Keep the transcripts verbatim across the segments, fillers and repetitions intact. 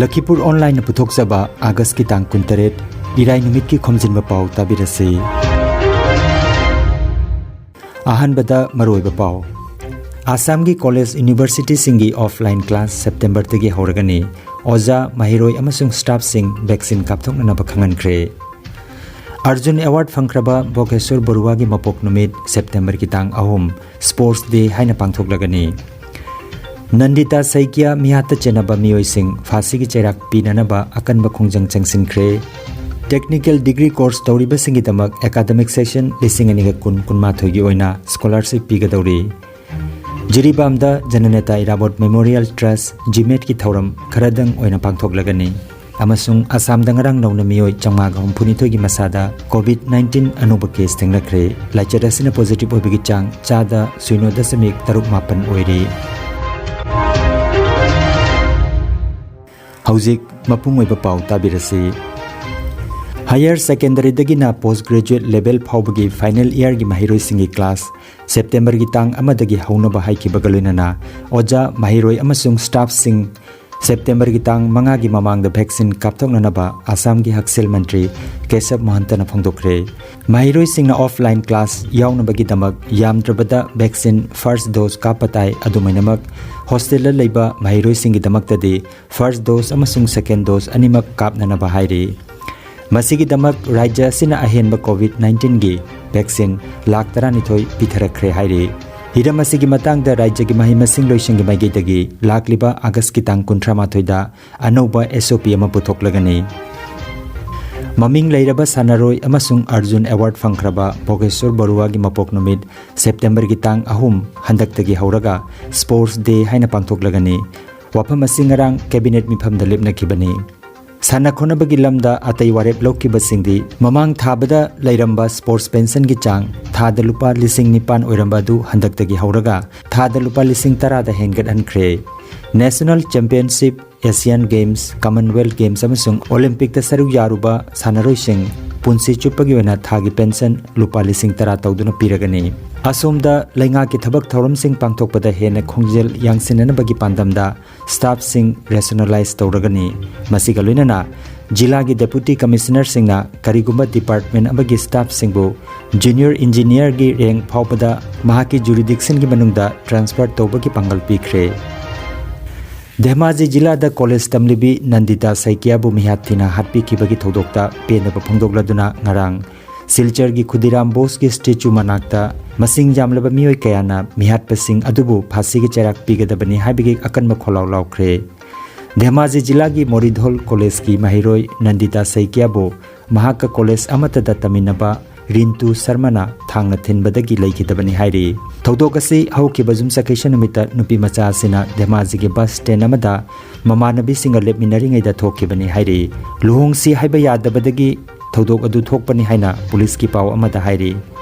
ꯂꯈꯤꯄꯨꯔ ꯑꯣꯟꯂꯥꯏꯟꯅ ꯄꯨꯊꯣꯛꯆꯕ ꯑꯥꯒꯁꯀꯤ ꯇꯥꯡ ꯀꯨꯟꯇꯔꯦꯠ, ꯏꯔꯥꯏ ꯅꯨꯃꯤꯠꯀꯤ ꯈꯣꯝꯖꯤꯟꯕ ꯄꯥꯎ ꯇꯥꯕꯤꯔꯁꯤ꯫ ꯑꯍꯥꯟꯕꯗ ꯃꯔꯨꯑꯣꯏꯕ ꯄꯥꯎ꯫ ꯑꯁꯥꯝꯒꯤ ꯀꯣꯂꯦꯖ ꯌꯨꯅꯤꯚꯔꯁꯤꯇꯤꯁꯤꯡꯒꯤ ꯑꯣꯐꯂꯥꯏꯟ ꯀ꯭ꯂꯥꯁ ꯁꯦꯞꯇꯦꯝꯕꯔꯗꯒꯤ ꯍꯧꯔꯒꯅꯤ꯫ ꯑꯣꯖꯥ, ꯃꯍꯩꯔꯣꯏ ꯑꯃꯁꯨꯡ ꯁ꯭ꯇꯥꯐꯁꯤꯡ ꯚꯦꯛꯁꯤꯟ ꯀꯥꯞꯊꯣꯛꯅꯅꯕ ꯈꯪꯍꯟꯈ꯭ꯔꯦ꯫ ꯑꯔꯖꯨꯟ ꯑꯦꯋꯥꯔꯗ ꯐꯪꯈ꯭ꯔꯕ ꯚꯣꯒꯦꯁꯣꯔ ꯕꯔꯨꯋꯥꯒꯤ ꯃꯄꯣꯛ ꯅꯨꯃꯤꯠ ꯁꯦꯞꯇꯦꯝꯕꯔꯒꯤ ꯇꯥꯡ ꯑꯍꯨꯝ, ꯁ꯭ꯄꯣꯔꯠꯁ ꯗꯦ ꯍꯥꯏꯅ ꯄꯥꯡꯊꯣꯛꯂꯒꯅꯤ꯫ ꯅꯟꯗꯤꯇꯥ ꯁꯩꯀ꯭ꯌꯥ ꯃꯤꯍꯥꯠꯇ ꯆꯦꯟꯅꯕ ꯃꯤꯑꯣꯏꯁꯤꯡ ꯐꯥꯁꯤꯒꯤ ꯆꯩꯔꯥꯛ ꯄꯤꯅꯅꯕ ꯑꯀꯟꯕ ꯈꯣꯡꯖꯪ ꯆꯪꯁꯤꯟꯈ꯭ꯔꯦ꯫ ꯇꯦꯛꯅꯤꯀꯦꯜ ꯗꯤꯒ꯭ꯔꯤ ꯀꯣꯔꯁ ꯇꯧꯔꯤꯕꯁꯤꯡꯒꯤꯗꯃꯛ ꯑꯦꯀꯥꯗꯃꯤꯛ ꯁꯦꯁꯟ ꯂꯤꯁꯤꯡ ꯑꯅꯤꯒ ꯀꯨꯟ ꯀꯨꯟꯃꯥꯊꯣꯏꯒꯤ ꯑꯣꯏꯅ ꯁ꯭ꯀꯣꯂꯥꯔꯁꯤꯞ ꯄꯤꯒꯗꯧꯔꯤ꯫ ꯖꯤꯔꯤꯕꯥꯝꯗ ꯖꯅꯅꯦꯇꯥ ꯏꯔꯥꯕꯣꯠ ꯃꯦꯃꯣꯔꯤꯌꯦꯜ ꯇ꯭ꯔꯁ, ꯖꯤꯃꯦꯠꯀꯤ ꯊꯧꯔꯝ ꯈꯔꯗꯪ ꯑꯣꯏꯅ ꯄꯥꯡꯊꯣꯛꯂꯒꯅꯤ꯫ ꯑꯃꯁꯨꯡ ꯑꯁꯥꯝꯗ ꯉꯔꯥꯡ ꯅꯧꯅ ꯃꯤꯑꯣꯏ ꯆꯥꯝꯃꯉꯥꯒ ꯍꯨꯝꯐꯨꯅꯤꯊꯣꯏꯒꯤ ꯃꯁꯥꯗ ꯀꯣꯚꯤꯗ ꯅꯥꯏꯟꯇꯤꯟ ꯑꯅꯧꯕ ꯀꯦꯁ ꯊꯦꯡꯅꯈ꯭ꯔꯦ꯫ ꯂꯥꯏꯆꯠ ꯑꯁꯤꯅ ꯄꯣꯖꯤꯇꯤꯚ ꯑꯣꯏꯕꯒꯤ ꯆꯥꯡ ꯆꯥꯗ ꯁꯤꯅꯣ ꯗꯁꯃꯤꯛ ꯇꯔꯨꯛ ꯃꯥꯄꯟ ꯑꯣꯏꯔꯤ꯫ ꯍꯧꯖꯤꯛ ꯃꯄꯨꯡ ꯑꯣꯏꯕ ꯄꯥꯎ ꯇꯥꯕꯤꯔꯁꯤ꯫ ꯍꯥꯌꯔ ꯁꯦꯀꯦꯟꯗꯔꯤꯗꯒꯤꯅ ꯄꯣꯁ ꯒ꯭ꯔꯦꯖꯨꯑꯦꯠ ꯂꯦꯚꯦꯜ ꯐꯥꯎꯕꯒꯤ ꯐꯥꯏꯅꯦꯜ ꯏꯌꯥꯔꯒꯤ ꯃꯍꯩꯔꯣꯏꯁꯤꯡꯒꯤ ꯀ꯭ꯂꯥꯁ ꯁꯦꯞꯇꯦꯝꯕꯔꯒꯤ ꯇꯥꯡ ꯑꯃꯗꯒꯤ ꯍꯧꯅꯕ ꯍꯥꯏꯈꯤꯕꯒ ꯂꯣꯏꯅꯅ ꯑꯣꯖꯥ, ꯃꯍꯩꯔꯣꯏ ꯑꯃꯁꯨꯡ ꯁ꯭ꯇꯥꯐꯁꯤꯡ ꯁꯦꯞꯇꯦꯝꯕꯔꯒꯤ ꯇꯥꯡ ꯃꯉꯥꯒꯤ ꯃꯃꯥꯡꯗ ꯚꯦꯛꯁꯤꯟ ꯀꯥꯞꯊꯣꯛꯅꯅꯕ ꯑꯁꯥꯝꯒꯤ ꯍꯛꯁꯦꯜ ꯃꯟꯇ꯭ꯔꯤ ꯀꯦꯁꯕ ꯃꯣꯍꯟꯇꯅ ꯐꯣꯡꯗꯣꯛꯈ꯭ꯔꯦ꯫ ꯃꯍꯩꯔꯣꯏꯁꯤꯡꯅ ꯑꯣꯐꯂꯥꯏꯟ ꯀ꯭ꯂꯥꯁ ꯌꯥꯎꯅꯕꯒꯤꯗꯃꯛ ꯌꯥꯝꯗ꯭ꯔꯕꯗ ꯚꯦꯛꯁꯤꯟ ꯐꯥꯔꯁ ꯗꯣꯁ ꯀꯥꯞꯄ ꯇꯥꯏ꯫ ꯑꯗꯨꯃꯥꯏꯅꯃꯛ, ꯍꯣꯁꯇꯦꯜꯗ ꯂꯩꯕ ꯃꯍꯩꯔꯣꯏꯁꯤꯡꯒꯤꯗꯃꯛꯇꯗꯤ ꯐꯥꯔꯁ ꯗꯣꯁ ꯑꯃꯁꯨꯡ ꯁꯦꯀꯦꯟ ꯗꯣꯁ ꯑꯅꯤꯃꯛ ꯀꯥꯞꯅꯅꯕ ꯍꯥꯏꯔꯤ꯫ ꯃꯁꯤꯒꯤꯗꯃꯛ ꯔꯥꯖ꯭ꯌ ꯑꯁꯤꯅ ꯑꯍꯦꯟꯕ ꯀꯣꯚꯤꯗ ꯅꯥꯏꯟꯇꯤꯟꯒꯤ ꯚꯦꯛꯁꯤꯟ ꯂꯥꯈ ꯇꯔꯥꯅꯤꯊꯣꯏ ꯄꯤꯊꯔꯛꯈ꯭ꯔꯦ ꯍꯥꯏꯔꯤ꯫ ꯍꯤꯔꯝ ꯑꯁꯤꯒꯤ ꯃꯇꯥꯡꯗ ꯔꯥꯖ꯭ꯌꯒꯤ ꯃꯍꯩ ꯃꯁꯤꯡ ꯂꯣꯏꯁꯪꯒꯤ ꯃꯥꯏꯀꯩꯗꯒꯤ ꯂꯥꯛꯂꯤꯕ ꯑꯥꯒꯁꯀꯤ ꯇꯥꯡ ꯀꯨꯟꯊ꯭ꯔꯥ ꯃꯥꯊꯣꯏꯗ ꯑꯅꯧꯕ ꯑꯦꯁ ꯑꯣ ꯄꯤ ꯑꯃ ꯄꯨꯊꯣꯛꯂꯒꯅꯤ꯫ ꯃꯃꯤꯡ ꯂꯩꯔꯕ ꯁꯥꯟꯅꯔꯣꯏ ꯑꯃꯁꯨꯡ ꯑꯔꯖꯨꯟ ꯑꯦꯋꯥꯔꯗ ꯐꯪꯈ꯭ꯔꯕ ꯚꯣꯒꯦꯁꯣꯔ ꯕꯔꯨꯋꯥꯒꯤ ꯃꯄꯣꯛ ꯅꯨꯃꯤꯠ ꯁꯦꯞꯇꯦꯝꯕꯔꯒꯤ ꯇꯥꯡ ꯑꯍꯨꯝ ꯍꯟꯗꯛꯇꯒꯤ ꯍꯧꯔꯒ ꯁ꯭ꯄꯣꯔꯠꯁ ꯗꯦ ꯍꯥꯏꯅ ꯄꯥꯡꯊꯣꯛꯂꯒꯅꯤ꯫ ꯋꯥꯐꯝ ꯑꯁꯤ ꯉꯔꯥꯡ ꯀꯦꯕꯤꯅꯦꯠ ꯃꯤꯐꯝꯗ ꯂꯦꯞꯅꯈꯤꯕꯅꯤ꯫ ꯁꯥꯟꯅ ꯈꯣꯠꯅꯕꯒꯤ ꯂꯝꯗ ꯑꯇꯩ ꯋꯥꯔꯦꯞ ꯂꯧꯈꯤꯕꯁꯤꯡꯗꯤ ꯃꯃꯥꯡ ꯊꯥꯕꯗ ꯂꯩꯔꯝꯕ ꯁ꯭ꯄꯣꯔꯠꯁ ꯄꯦꯟꯁꯟꯒꯤ ꯆꯥꯡ ꯊꯥꯗ ꯂꯨꯄꯥ ꯂꯤꯁꯤꯡ ꯅꯤꯄꯥꯟ ꯑꯣꯏꯔꯝꯕ ꯑꯗꯨ ꯍꯟꯗꯛꯇꯒꯤ ꯍꯧꯔꯒ ꯊꯥꯗ ꯂꯨꯄꯥ ꯂꯤꯁꯤꯡ ꯇꯔꯥꯗ ꯍꯦꯟꯒꯠꯍꯟꯈ꯭ꯔꯦ꯫ National championship, Asian games, Commonwealth games ꯑꯃꯁꯨꯡ ꯑꯣꯂꯤꯝꯄꯤꯛꯇ ꯁꯔꯨꯛ ꯌꯥꯔꯨꯕ ꯁꯥꯟꯅꯔꯣꯏꯁꯤꯡ ꯄꯨꯟꯁꯤ ꯆꯨꯞꯄꯒꯤ ꯑꯣꯏꯅ ꯊꯥꯒꯤ ꯄꯦꯟꯁꯟ ꯂꯨꯄꯥ ꯂꯤꯁꯤꯡ ꯇꯔꯥ ꯇꯧꯗꯨꯅ ꯄꯤꯔꯒꯅꯤ꯫ ꯑꯁꯣꯝꯗ ꯂꯩꯉꯥꯛꯀꯤ ꯊꯕꯛ ꯊꯧꯔꯝꯁꯤꯡ ꯄꯥꯡꯊꯣꯛꯄꯗ ꯍꯦꯟꯅ ꯈꯣꯡꯖꯦꯜ ꯌꯥꯡꯁꯤꯟꯅꯅꯕꯒꯤ ꯄꯥꯟꯗꯝꯗ ꯁ꯭ꯇꯥꯐꯁꯤꯡ ꯔꯦꯁꯅꯦꯂꯥꯏꯖ ꯇꯧꯔꯒꯅꯤ꯫ ꯃꯁꯤꯒ ꯂꯣꯏꯅꯅ ꯖꯤꯂꯥꯒꯤ ꯗꯦꯄꯨꯇꯤ ꯀꯃꯤꯁꯅꯔꯁꯤꯡꯅ ꯀꯔꯤꯒꯨꯝꯕ ꯗꯤꯄꯥꯔꯠꯃꯦꯟ ꯑꯃꯒꯤ ꯁ꯭ꯇꯥꯐꯁꯤꯡꯕꯨ ꯖꯨꯅꯤꯌꯔ ꯏꯟꯖꯤꯅꯤꯌꯔꯒꯤ ꯔꯦꯡꯛ ꯐꯥꯎꯕꯗ ꯃꯍꯥꯛꯀꯤ ꯖꯨꯔꯤꯗꯤꯛꯁꯟꯒꯤ ꯃꯅꯨꯡꯗ ꯇ꯭ꯔꯥꯟꯁꯐꯔ ꯇꯧꯕꯒꯤ ꯄꯥꯡꯒꯜ ꯄꯤꯈ꯭ꯔꯦ꯫ ꯙꯦꯃꯥꯖꯤ ꯖꯤꯂꯥꯗ ꯀꯣꯂꯦꯖ ꯇꯝꯂꯤꯕꯤ ꯅꯟꯗꯤꯇꯥ ꯁꯩꯀꯤꯌꯥꯕꯨ ꯃꯤꯍꯥꯠ ꯊꯤꯅ ꯍꯥꯠꯄꯤꯈꯤꯕꯒꯤ ꯊꯧꯗꯣꯛꯇ ꯄꯦꯟꯗꯕ ꯐꯣꯡꯗꯣꯛꯂꯗꯨꯅ ꯉꯔꯥꯡ ꯁꯤꯜꯆꯔꯒꯤ ꯈꯨꯗꯤꯔꯥꯝ ꯕꯣꯁꯀꯤ ꯁ꯭ꯇꯦꯆꯨ ꯃꯅꯥꯛꯇ ꯃꯁꯤꯡ ꯌꯥꯝꯂꯕ ꯃꯤꯑꯣꯏ ꯀꯌꯥꯅ ꯃꯤꯍꯥꯠꯄꯁꯤꯡ ꯑꯗꯨꯕꯨ ꯐꯥꯁꯤꯒꯤ ꯆꯩꯔꯥꯛ ꯄꯤꯒꯗꯕꯅꯤ ꯍꯥꯏꯕꯒꯤ ꯑꯀꯟꯕ ꯈꯣꯜꯂꯥꯎ ꯂꯥꯎꯈ꯭ꯔꯦ꯫ ꯙꯦꯃꯥꯖꯤ ꯖꯤꯂꯥꯒꯤ ꯃꯣꯔꯤꯙꯣꯜ ꯀꯣꯂꯦꯖꯀꯤ ꯃꯍꯩꯔꯣꯏ ꯅꯟꯗꯤꯇꯥ ꯁꯩꯀꯤꯌꯥꯕꯨ ꯃꯍꯥꯛꯀ ꯀꯣꯂꯦꯖ ꯑꯃꯠꯇꯗ ꯇꯝꯃꯤꯟꯅꯕ ꯔꯤꯟꯇꯨ ꯁꯔꯃꯅ ꯊꯥꯡꯅ ꯊꯤꯟꯕꯗꯒꯤ ꯂꯩꯈꯤꯗꯕꯅꯤ ꯍꯥꯏꯔꯤ꯫ ꯊꯧꯗꯣꯛ ꯑꯁꯤ ꯍꯧꯈꯤꯕ ꯌꯨꯝꯁꯀꯩꯁ ꯅꯨꯃꯤꯠꯇ ꯅꯨꯄꯤ ꯃꯆꯥ ꯑꯁꯤꯅ ꯙꯦꯃꯥꯖꯤꯒꯤ ꯕꯁ ꯁ꯭ꯇꯦꯟ ꯑꯃꯗ ꯃꯃꯥꯟꯅꯕꯤꯁꯤꯡꯒ ꯂꯦꯞꯃꯤꯟꯅꯔꯤꯉꯩꯗ ꯊꯣꯛꯈꯤꯕꯅꯤ ꯍꯥꯏꯔꯤ꯫ ꯂꯨꯍꯣꯡꯁꯤ ꯍꯥꯏꯕ ꯌꯥꯗꯕꯗꯒꯤ ꯊꯧꯗꯣꯛ ꯑꯗꯨ ꯊꯣꯛꯄꯅꯤ ꯍꯥꯏꯅ ꯄꯨꯂꯤꯁꯀꯤ ꯄꯥꯎ ꯑꯃꯗ ꯍꯥꯏꯔꯤ꯫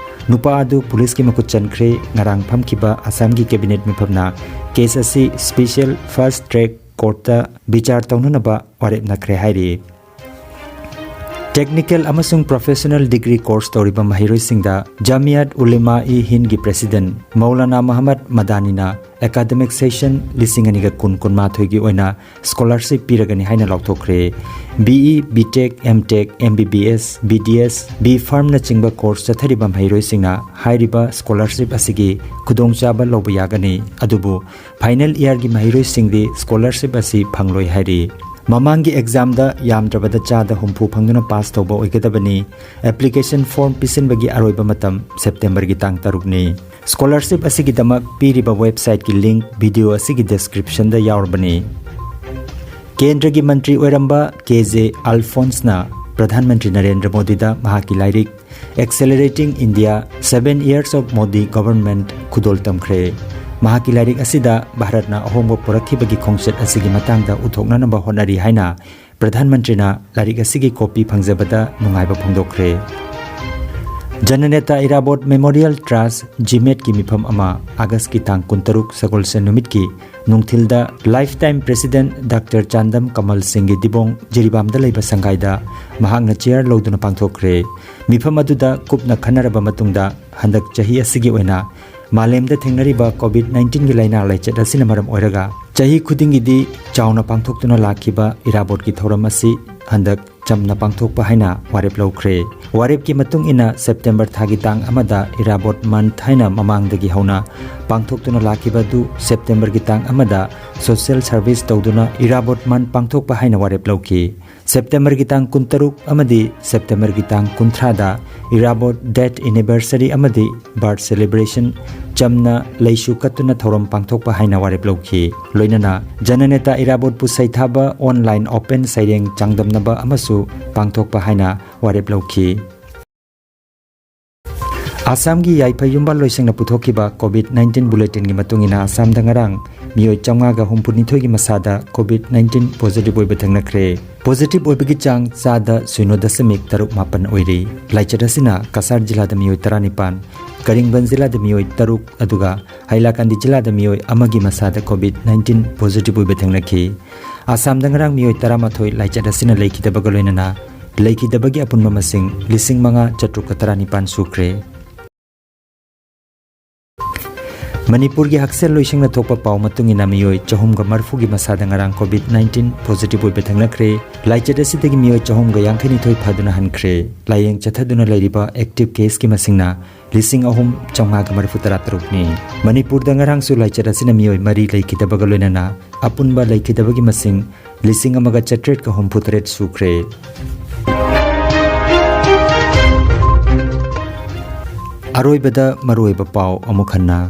ꯅꯨꯄꯥ ꯑꯗꯨ ꯄꯨꯂꯤꯁꯀꯤ ꯃꯈꯨꯠ ꯆꯟꯈ꯭ꯔꯦ꯫ ꯉꯔꯥꯡ ꯐꯝꯈꯤꯕ ꯑꯁꯥꯝꯒꯤ ꯀꯦꯕꯤꯅꯦꯠ ꯃꯤꯐꯝꯅ ꯀꯦꯁ ꯑꯁꯤ ꯁ꯭ꯄꯦꯁꯤꯌꯦꯜ ꯐꯥꯁꯠ ꯇ꯭ꯔꯦꯛ ꯀꯣꯔꯠꯇ ꯕꯤꯆꯥꯔ ꯇꯧꯅꯅꯕ ꯋꯥꯔꯦꯞꯅꯈ꯭ꯔꯦ ꯍꯥꯏꯔꯤ꯫ ꯇꯦꯛꯅꯤꯀꯦꯜ ꯑꯃꯁꯨꯡ ꯄ꯭ꯔꯣꯐꯦꯁꯅꯦꯜ ꯗꯤꯒ꯭ꯔꯤ ꯀꯣꯔꯁ ꯇꯧꯔꯤꯕ ꯃꯍꯩꯔꯣꯏꯁꯤꯡꯗ ꯖꯥꯃꯤꯌꯥꯠ ꯎꯂꯦꯃꯥ ꯏ ꯍꯤꯟꯒꯤ ꯄ꯭ꯔꯦꯁꯤꯗꯦꯟꯠ ꯃꯧꯂꯥꯅꯥ ꯃꯍꯃꯗ ꯃꯗꯥꯅꯤꯅ ꯑꯦꯀꯥꯗꯃꯤꯛ ꯁꯦꯁꯟ ꯂꯤꯁꯤꯡ ꯑꯅꯤꯒ ꯀꯨꯟ ꯀꯨꯟꯃꯥꯊꯣꯏꯒꯤ ꯑꯣꯏꯅ ꯁ꯭ꯀꯣꯂꯔꯁꯤꯞ ꯄꯤꯔꯒꯅꯤ ꯍꯥꯏꯅ ꯂꯥꯎꯊꯣꯛꯈ꯭ꯔꯦ꯫ B E, B tech, M tech, M B B S, B D S, B ꯐꯥꯔꯝꯅꯆꯤꯡꯕ ꯀꯣꯔꯁ ꯆꯠꯊꯔꯤꯕ ꯃꯍꯩꯔꯣꯏꯁꯤꯡꯅ ꯍꯥꯏꯔꯤꯕ ꯁ꯭ꯀꯣꯂꯔꯁꯤꯞ ꯑꯁꯤꯒꯤ ꯈꯨꯗꯣꯡꯆꯥꯕ ꯂꯧꯕ ꯌꯥꯒꯅꯤ꯫ ꯑꯗꯨꯕꯨ ꯐꯥꯏꯅꯦꯜ ꯏꯌꯥꯔꯒꯤ ꯃꯍꯩꯔꯣꯏꯁꯤꯡꯗꯤ ꯁ꯭ꯀꯣꯂꯔꯁꯤꯞ ꯑꯁꯤ ꯐꯪꯂꯣꯏ ꯍꯥꯏꯔꯤ꯫ ꯃꯃꯥꯡꯒꯤ ꯑꯦꯛꯖꯥꯝꯗ ꯌꯥꯝꯗ꯭ꯔꯕꯗ ꯆꯥꯗ ꯍꯨꯝꯐꯨ ꯐꯪꯗꯨꯅ ꯄꯥꯁ ꯇꯧꯕ ꯑꯣꯏꯒꯗꯕꯅꯤ꯫ ꯑꯦꯄ꯭ꯂꯤꯀꯦꯁꯟ ꯐꯣꯔꯝ ꯄꯤꯁꯤꯟꯕꯒꯤ ꯑꯔꯣꯏꯕ ꯃꯇꯝ ꯁꯦꯞꯇꯦꯝꯕꯔꯒꯤ ꯇꯥꯡ ꯇꯔꯨꯛꯅꯤ꯫ ꯁ꯭ꯀꯣꯂꯔꯁꯤꯞ ꯑꯁꯤꯒꯤꯗꯃꯛ ꯄꯤꯔꯤꯕ ꯋꯦꯕꯁꯥꯏꯠꯀꯤ ꯂꯤꯡꯛ ꯚꯤꯗꯤꯑꯣ ꯑꯁꯤꯒꯤ ꯗꯤꯁꯀ꯭ꯔꯤꯞꯁꯟꯗ ꯌꯥꯎꯔꯕꯅꯤ꯫ ꯀꯦꯟꯗ꯭ꯔꯒꯤ ꯃꯟꯇ꯭ꯔꯤ ꯑꯣꯏꯔꯝꯕ ꯀꯦ ꯖꯦ ꯑꯜꯐꯣꯟꯁꯅ ꯄ꯭ꯔꯙꯥꯟ ꯃꯟꯇ꯭ꯔꯤ ꯅꯔꯦꯟꯗ꯭ꯔ ꯃꯣꯗꯤꯗ ꯃꯍꯥꯛꯀꯤ ꯂꯥꯏꯔꯤꯛ Accelerating India, Seven Years of Modi Government ꯈꯨꯗꯣꯜ ꯇꯝꯈ꯭ꯔꯦ꯫ ꯃꯍꯥꯛꯀꯤ ꯂꯥꯏꯔꯤꯛ ꯑꯁꯤꯗ ꯚꯥꯔꯠꯅ ꯑꯍꯣꯡꯕ ꯄꯨꯔꯛꯈꯤꯕꯒꯤ ꯈꯣꯡꯆꯠ ꯑꯁꯤꯒꯤ ꯃꯇꯥꯡꯗ ꯎꯠꯊꯣꯛꯅꯅꯕ ꯍꯣꯠꯅꯔꯤ ꯍꯥꯏꯅ ꯄ꯭ꯔꯙꯥꯟ ꯃꯟꯇ꯭ꯔꯤꯅ ꯂꯥꯏꯔꯤꯛ ꯑꯁꯤꯒꯤ ꯀꯣꯄꯤ ꯐꯪꯖꯕꯗ ꯅꯨꯡꯉꯥꯏꯕ ꯐꯣꯡꯗꯣꯛꯈ꯭ꯔꯦ꯫ ꯖꯅꯅꯦꯇꯥ ꯏꯔꯥꯕꯣꯠ ꯃꯦꯃꯣꯔꯤꯌꯦꯜ ꯇ꯭ꯔꯁ, ꯖꯤꯃꯦꯠꯀꯤ ꯃꯤꯐꯝ ꯑꯃ ꯑꯥꯒꯁꯀꯤ ꯇꯥꯡ ꯀꯨꯟꯇꯔꯨꯛ ꯁꯒꯣꯜꯁꯦꯟ ꯅꯨꯃꯤꯠꯀꯤ ꯅꯨꯡꯊꯤꯜꯗ life time president doctor Chandam ꯀꯃꯜ ꯁꯤꯡꯒꯤ ꯗꯤꯕꯣꯡ ꯖꯤꯔꯤꯕꯥꯝꯗ ꯂꯩꯕ ꯁꯪꯒꯥꯏꯗ ꯃꯍꯥꯛꯅ ꯆꯤꯌꯔ ꯂꯧꯗꯨꯅ ꯄꯥꯡꯊꯣꯛꯈ꯭ꯔꯦ꯫ ꯃꯤꯐꯝ ꯑꯗꯨꯗ ꯀꯨꯞꯅ ꯈꯟꯅꯔꯕ ꯃꯇꯨꯡꯗ ꯍꯟꯗꯛ ꯆꯍꯤ ꯑꯁꯤꯒꯤ ꯑꯣꯏꯅ ꯃꯥꯂꯦꯝꯗ ꯊꯦꯡꯅꯔꯤꯕ ꯀꯣꯚꯤꯗ ꯅꯥꯏꯟꯇꯤꯟꯒꯤ ꯂꯥꯏꯅꯥ ꯂꯥꯏꯆꯠ ꯑꯁꯤꯅ ꯃꯔꯝ ꯑꯣꯏꯔꯒ ꯆꯍꯤ ꯈꯨꯗꯤꯡꯒꯤꯗꯤ ꯆꯥꯎꯅ ꯄꯥꯡꯊꯣꯛꯇꯨꯅ ꯂꯥꯛꯈꯤꯕ ꯏꯔꯥꯕꯣꯠꯀꯤ ꯊꯧꯔꯝ ꯑꯁꯤ ꯍꯟꯗꯛ ꯆꯝꯅ ꯄꯥꯡꯊꯣꯛꯄ ꯍꯥꯏꯅ ꯋꯥꯔꯦꯞ ꯂꯧꯈ꯭ꯔꯦ꯫ ꯋꯥꯔꯦꯞꯀꯤ ꯃꯇꯨꯡ ꯏꯟꯅ ꯁꯦꯞꯇꯦꯝꯕꯔ ꯊꯥꯒꯤ ꯇꯥꯡ ꯑꯃꯗ ꯏꯔꯥꯕꯣꯠ ꯃꯟꯊ ꯍꯥꯏꯅ ꯃꯃꯥꯡꯗꯒꯤ ꯍꯧꯅ ꯄꯥꯡꯊꯣꯛꯇꯨꯅ ꯂꯥꯛꯈꯤꯕ ꯑꯗꯨ ꯁꯦꯞꯇꯦꯝꯕꯔꯒꯤ ꯇꯥꯡ ꯑꯃꯗ ꯁꯣꯁꯤꯌꯦꯜ ꯁꯔꯚꯤꯁ ꯇꯧꯗꯨꯅ ꯏꯔꯥꯕꯣꯠ ꯃꯟꯊ ꯄꯥꯡꯊꯣꯛꯄ ꯍꯥꯏꯅ ꯋꯥꯔꯦꯞ ꯂꯧꯈꯤ꯫ ꯁꯦꯞꯇꯦꯝꯕꯔꯒꯤ ꯇꯥꯡ ꯀꯨꯟꯇꯔꯨꯛ ꯑꯃꯗꯤ ꯁꯦꯞꯇꯦꯝꯕꯔꯒꯤ ꯇꯥꯡ ꯀꯨꯟꯊ꯭ꯔꯥꯗ ꯏꯔꯥꯕꯣꯠ ꯗꯦꯊ ꯑꯦꯅꯤꯚꯔꯁꯔꯤ ꯑꯃꯗꯤ ꯕꯥꯔꯊ ꯁꯦꯂꯦꯕ꯭ꯔꯦꯁꯟ ꯆꯝꯅ ꯂꯩꯁꯨ ꯀꯠꯇꯨꯅ ꯊꯧꯔꯝ ꯄꯥꯡꯊꯣꯛꯄ ꯍꯥꯏꯅ ꯋꯥꯔꯦꯞ ꯂꯧꯈꯤ꯫ ꯂꯣꯏꯅꯅ ꯖꯅꯅꯦꯇꯥ ꯏꯔꯥꯕꯣꯠꯄꯨ ꯁꯩꯊꯥꯕ ꯑꯣꯟꯂꯥꯏꯟ ꯑꯣꯄꯦꯟ ꯁꯩꯔꯦꯡ ꯆꯥꯡꯗꯝꯅꯕ ꯑꯃꯁꯨ ꯄꯥꯡꯊꯣꯛꯄ ꯍꯥꯏꯅ ꯋꯥꯔꯦꯞ ꯂꯧꯈꯤ꯫ ꯑꯁꯥꯝꯒꯤ ꯌꯥꯏꯐ ꯌꯨꯝꯕꯥꯜ ꯂꯣꯏꯁꯪꯅ ꯄꯨꯊꯣꯛꯈꯤꯕ ꯀꯣꯚꯤꯗ ꯅꯥꯏꯟꯇꯤꯟ ꯕꯨꯂꯦꯇꯤꯟꯒꯤ ꯃꯇꯨꯡ ꯏꯟꯅ ꯑꯁꯥꯝꯗ ꯉꯔꯥꯡ ꯃꯤꯑꯣꯏ ꯆꯥꯝꯃꯉꯥꯒ ꯍꯨꯝꯐꯨꯅꯤꯊꯣꯏꯒꯤ ꯃꯁꯥꯗ ꯀꯣꯚꯤꯗ ꯅꯥꯏꯟꯇꯤꯟ ꯄꯣꯖꯤꯇꯤꯚ ꯑꯣꯏꯕ ꯊꯦꯡꯅꯈ꯭ꯔꯦ꯫ ꯄꯣꯖꯤꯇꯤꯚ ꯑꯣꯏꯕꯒꯤ ꯆꯥꯡ ꯆꯥꯗ ꯁꯤꯅꯣ ꯗꯁꯃꯤꯛ ꯇꯔꯨꯛ ꯃꯥꯄꯟ ꯑꯣꯏꯔꯤ꯫ ꯂꯥꯏꯆꯠ ꯑꯁꯤꯅ ꯀꯁꯥꯔ ꯖꯤꯂꯥꯗ ꯃꯤꯑꯣꯏ ꯇꯔꯥꯅꯤꯄꯥꯟ, ꯀꯔꯤꯡꯕꯟ ꯖꯤꯂꯥꯗ ꯃꯤꯑꯣꯏ ꯇꯔꯨꯛ, ꯑꯗꯨꯒ ꯍꯩꯂꯥꯀꯥꯟꯗꯤ ꯖꯤꯂꯥꯗ ꯃꯤꯑꯣꯏ ꯑꯃꯒꯤ ꯃꯁꯥꯗ ꯀꯣꯚꯤꯗ ꯅꯥꯏꯟꯇꯤꯟ ꯄꯣꯖꯤꯇꯤꯚ ꯑꯣꯏꯕ ꯊꯦꯡꯅꯈꯤ꯫ ꯑꯁꯥꯝꯗ ꯉꯔꯥꯡ ꯃꯤꯑꯣꯏ ꯇꯔꯥꯃꯥꯊꯣꯏ ꯂꯥꯏꯆꯠ ꯑꯁꯤꯅ ꯂꯩꯈꯤꯗꯕꯒ ꯂꯣꯏꯅꯅ ꯂꯩꯈꯤꯗꯕꯒꯤ ꯑꯄꯨꯟꯕ ꯃꯁꯤꯡ ꯂꯤꯁꯤꯡ ꯃꯉꯥ ꯆꯥꯇ꯭ꯔꯨꯛꯀ ꯇꯔꯥꯅꯤꯄꯥꯟ ꯁꯨꯈ꯭ꯔꯦ꯫ ꯃꯅꯤꯄꯨꯔꯒꯤ ꯍꯛꯁꯦꯜ ꯂꯣꯏꯁꯪꯅ ꯊꯣꯛꯄ ꯄꯥꯎ ꯃꯇꯨꯡ ꯏꯟꯅ ꯃꯤꯑꯣꯏ ꯆꯍꯨꯝꯒ ꯃꯔꯤꯐꯨꯒꯤ ꯃꯁꯥꯗ ꯉꯔꯥꯡ ꯀꯣꯚꯤꯗ ꯅꯥꯏꯟꯇꯤꯟ ꯄꯣꯖꯤꯇꯤꯚ ꯑꯣꯏꯕ ꯊꯦꯡꯅꯈ꯭ꯔꯦ꯫ ꯂꯥꯏꯆꯠ ꯑꯁꯤꯗꯒꯤ ꯃꯤꯑꯣꯏ ꯆꯍꯨꯝꯒ ꯌꯥꯡꯈꯩꯅꯤꯊꯣꯏ ꯐꯗꯨꯅ ꯍꯟꯈ꯭ꯔꯦ꯫ ꯂꯥꯌꯦꯡ ꯆꯠꯊꯗꯨꯅ ꯂꯩꯔꯤꯕ ꯑꯦꯛꯇꯤꯚ ꯀꯦꯁꯀꯤ ꯃꯁꯤꯡꯅ ꯂꯤꯁꯤꯡ ꯑꯍꯨꯝ ꯆꯥꯝꯃꯉꯥꯒ ꯃꯔꯤꯐꯨ ꯇꯔꯥ ꯇꯔꯨꯛꯅꯤ꯫ ꯃꯅꯤꯄꯨꯔꯗ ꯉꯔꯥꯡꯁꯨ ꯂꯥꯏꯆꯠ ꯑꯁꯤꯅ ꯃꯤꯑꯣꯏ ꯃꯔꯤ ꯂꯩꯈꯤꯗꯕꯒ ꯂꯣꯏꯅꯅ ꯑꯄꯨꯟꯕ ꯂꯩꯈꯤꯗꯕꯒꯤ ꯃꯁꯤꯡ ꯂꯤꯁꯤꯡ ꯑꯃꯒ ꯆꯥꯇ꯭ꯔꯦꯠꯀ ꯍꯨꯝꯐꯨ ꯇꯔꯦꯠ ꯁꯨꯈ꯭ꯔꯦ꯫ ꯑꯔꯣꯏꯕꯗ ꯃꯔꯨꯑꯣꯏꯕ ꯄꯥꯎ ꯑꯃꯨꯛ ꯍꯟꯅ꯫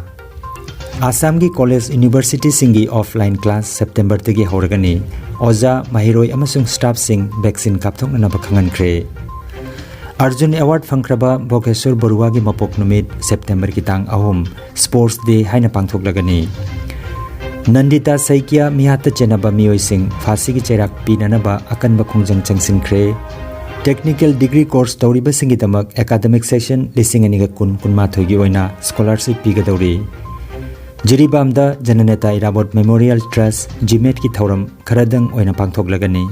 ꯑꯁꯥꯝꯒꯤ ꯀꯣꯂꯦꯖ ꯌꯨꯅꯤꯚꯔꯁꯤꯇꯤꯁꯤꯡꯒꯤ ꯑꯣꯐꯂꯥꯏꯟ ꯀ꯭ꯂꯥꯁ ꯁꯦꯞꯇꯦꯝꯕꯔꯗꯒꯤ ꯍꯧꯔꯒꯅꯤ꯫ ꯑꯣꯖꯥ, ꯃꯍꯩꯔꯣꯏ ꯑꯃꯁꯨꯡ ꯁ꯭ꯇꯥꯐꯁꯤꯡ ꯚꯦꯛꯁꯤꯟ ꯀꯥꯞꯊꯣꯛꯅꯅꯕ ꯈꯪꯍꯟꯈ꯭ꯔꯦ꯫ ꯑꯔꯖꯨꯟ ꯑꯦꯋꯥꯔꯗ ꯐꯪꯈ꯭ꯔꯕ ꯚꯣꯒꯦꯁꯣꯔ ꯕꯔꯨꯋꯥꯒꯤ ꯃꯄꯣꯛ ꯅꯨꯃꯤꯠ ꯁꯦꯞꯇꯦꯝꯕꯔꯒꯤ ꯇꯥꯡ ꯑꯍꯨꯝ, ꯁ꯭ꯄꯣꯔꯠꯁ ꯗꯦ ꯍꯥꯏꯅ ꯄꯥꯡꯊꯣꯛꯂꯒꯅꯤ꯫ ꯅꯟꯗꯤꯇꯥ ꯁꯩꯀ꯭ꯌꯥ ꯃꯤꯍꯥꯠꯇ ꯆꯦꯟꯅꯕ ꯃꯤꯑꯣꯏꯁꯤꯡ ꯐꯥꯁꯤꯒꯤ ꯆꯩꯔꯥꯛ ꯄꯤꯅꯅꯕ ꯑꯀꯟꯕ ꯈꯣꯡꯖꯪ ꯆꯪꯁꯤꯟꯈ꯭ꯔꯦ꯫ Technical degree course ꯇꯧꯔꯤꯕꯁꯤꯡꯒꯤꯗꯃꯛ academic session ꯂꯤꯁꯤꯡ ꯑꯅꯤꯒ ꯀꯨꯟ ꯀꯨꯟꯃꯥꯊꯣꯏꯒꯤ ꯑꯣꯏꯅ scholarship ꯄꯤꯒꯗꯧꯔꯤ꯫ ꯖꯤꯔꯤꯕꯥꯝꯗ ꯖꯅꯅꯦꯇꯥ ꯏꯔꯥꯕꯣꯠ Memorial Trust GMATꯀꯤ ꯊꯧꯔꯝ ꯈꯔꯗꯪ ꯑꯣꯏꯅ ꯄꯥꯡꯊꯣꯛꯂꯒꯅꯤ꯫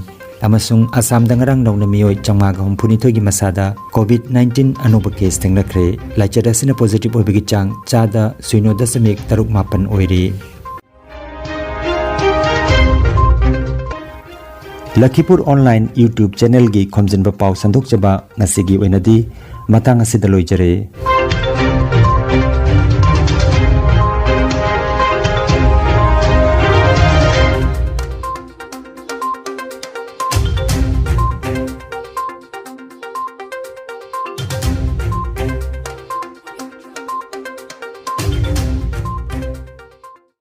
ꯑꯃꯁꯨꯡ ꯑꯁꯥꯝꯗ ꯉꯔꯥꯡ ꯅꯧꯅ ꯃꯤꯑꯣꯏ ꯆꯥꯝꯃꯉꯥꯒ ꯍꯨꯝꯐꯨꯅꯤꯊꯣꯏꯒꯤ ꯃꯁꯥꯗ COVID nineteen ꯑꯅꯧꯕ case ꯊꯦꯡꯅꯈ꯭ꯔꯦ꯫ ꯂꯥꯏꯆꯠ ꯑꯁꯤꯅ positive ꯑꯣꯏꯕꯒꯤ ꯆꯥꯡ ꯆꯥꯗ ꯁꯤꯅꯣ ꯗꯁꯃꯤꯛ ꯇꯔꯨꯛ ꯃꯥꯄꯟ ꯑꯣꯏꯔꯤ꯫ ꯂꯈꯤꯄꯨꯔ online YouTube channelꯒꯤ ꯈꯣꯝꯖꯤꯟꯕ ꯄꯥꯎ ꯁꯟꯗꯣꯛꯆꯕ ꯉꯁꯤꯒꯤ ꯑꯣꯏꯅꯗꯤ ꯃꯇꯥꯡ ꯑꯁꯤꯗ ꯂꯣꯏꯖꯔꯦ꯫